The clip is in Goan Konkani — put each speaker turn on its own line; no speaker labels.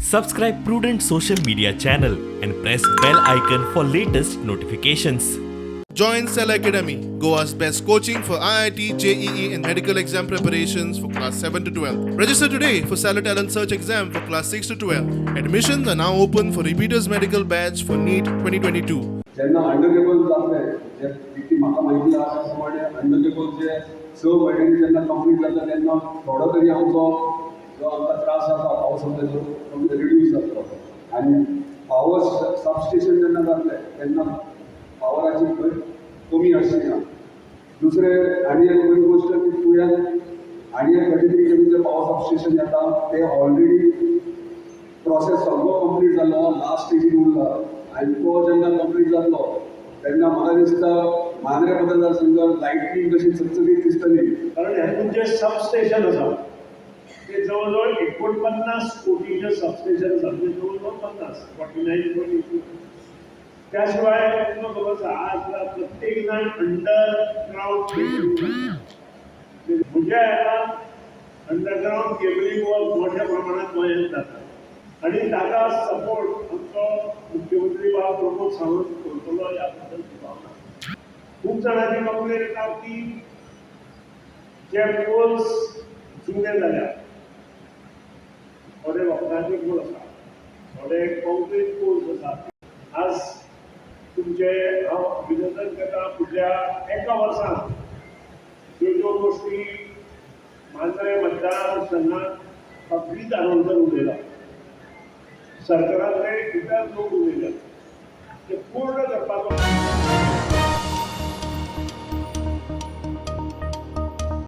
Subscribe Prudent social media channel and press bell icon for latest notifications.
Join Cell Academy, Goa's best coaching for IIT, JEE, and medical exam preparations for class 7 to 12. Register today for Stellar Talent Search exam for class 6 to 12. Admissions are now open for repeaters medical batch for NEET 2022.
जेन्ना अंडर केबल जातले, जे जितकी म्हाका म्हायती आसा त्या प्रमाणे अंडर केबल जे 6 म्हयन्यांनी जेन्ना कंप्लीट जाता तेन्ना थोडो तरी आमचो जो आमकां त्रास जाता पावसांत तो रिड्यूस जातलो. आनी पावर सबस्टेशन जेन्ना जातलें तेन्ना पावराची खंय कमी आसची ना. दुसरें आनी एक बरी गोश्ट की तुयान आनी एक 33 केवीचें पावर सबस्टेशन येता, ते ऑलरेडी प्रोसेस सगळो कंप्लीट जाल्लो, लास्ट स्टेजीर उरला. आनी तो जेन्ना कंप्लीट जातलो तेन्ना म्हाका दिसता मांद्रे मतदारसंघ लायटनींग कशी चकचकीत दिसतली.
कारण हेतून जे सबस्टेशन आसा ते जवळ जवळ 49 कोटीचे सबस्टेशन आसा, म्हणजे जवळ जवळ 50, 49.82. त्या शिवाय तुमकां खबर आसा, आज प्रत्येक जाण अंडरग्रावंड केबलिंग. म्हज्या हेका अंडरग्रावंड केबलिंग वर्क मोठ्या प्रमाणात गोंयांत जाता आनी ताका सपोर्ट आमचो मुख्यमंत्री बाब प्रमोद सावंत करतलो ह्या बद्दल भावना. खूब जाणांची कंप्लेन येता की जे पोल्स जुने जाल्या, थोडे वखदाचे पोल आसा, थोडे कॉन्क्रीट पोल्स आसा. आज तुमचे हांव अभिनंदन करता. फुडल्या एका वर्सांत ज्यो ज्यो गोश्टी मांद्रे मतदारसंघात अगदी दानोळकर उलयला, सरकारांतले इतर लोक उलयल्यात, ते पूर्ण करपाचो